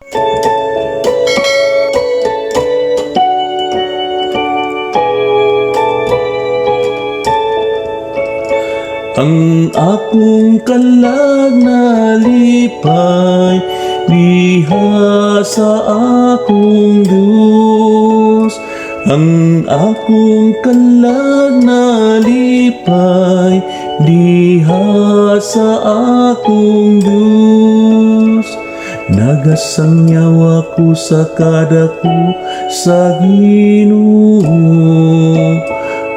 Ang akong kalag nalipay diha sa akong Diyos. Ang akong kalag nalipay diha sa akong Diyos. Nagasangyaw ako sa kadako sa Ginoo.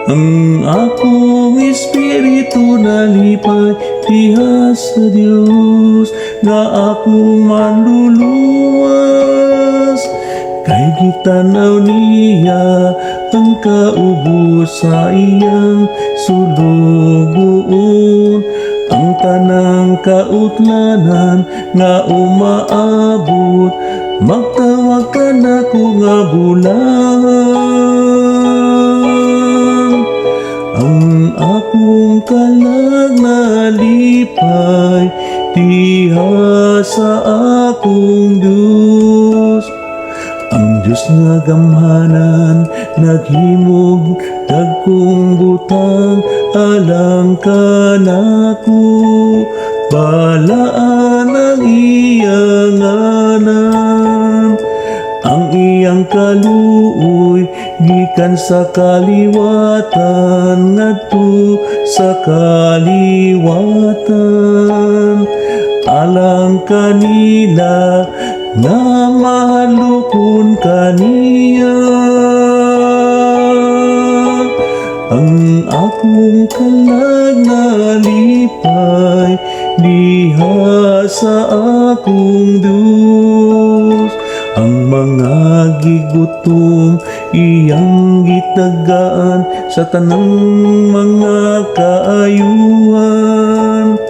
Ang akong espiritu nalipay diha sa Dios nga akong manluluwas. Kay gitanaw niya ang kaubos sa iyang sulugoon, ang tanang kautlanan nga umaabot magtawag kanako nga bulahan. Ang akong kalag nalipay diha sa akong Diyos. Ang Diyos nga gamhanan naghimog dagkong butang alang kanako. Balaan ang iyang ngalan. Ang iyang kaluoy gikan sa kaliwatan ngadto sa kaliwatan alang kanila nga mahadlokon kaniya. Ang akong kalag nalipay diha sa akong Diyos. Ang mga gigutom iyang gitagaan sa tanang mga kaayuhan.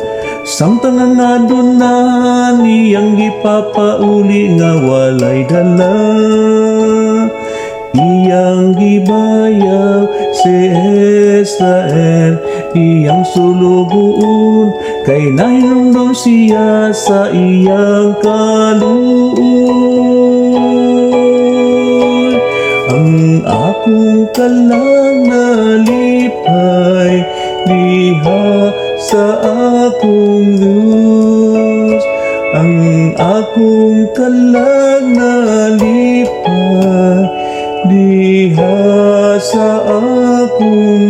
Samtang ang adunahan iyang gipapauli nga walay dala. Iyang gibayaw si Israel, iyang sulugoon, kay nahinumdom siya sa iyang kaluoy. Ang akong kalag nalipay diha sa akong Diyos. Ang akong kalag nalipay diha sa akong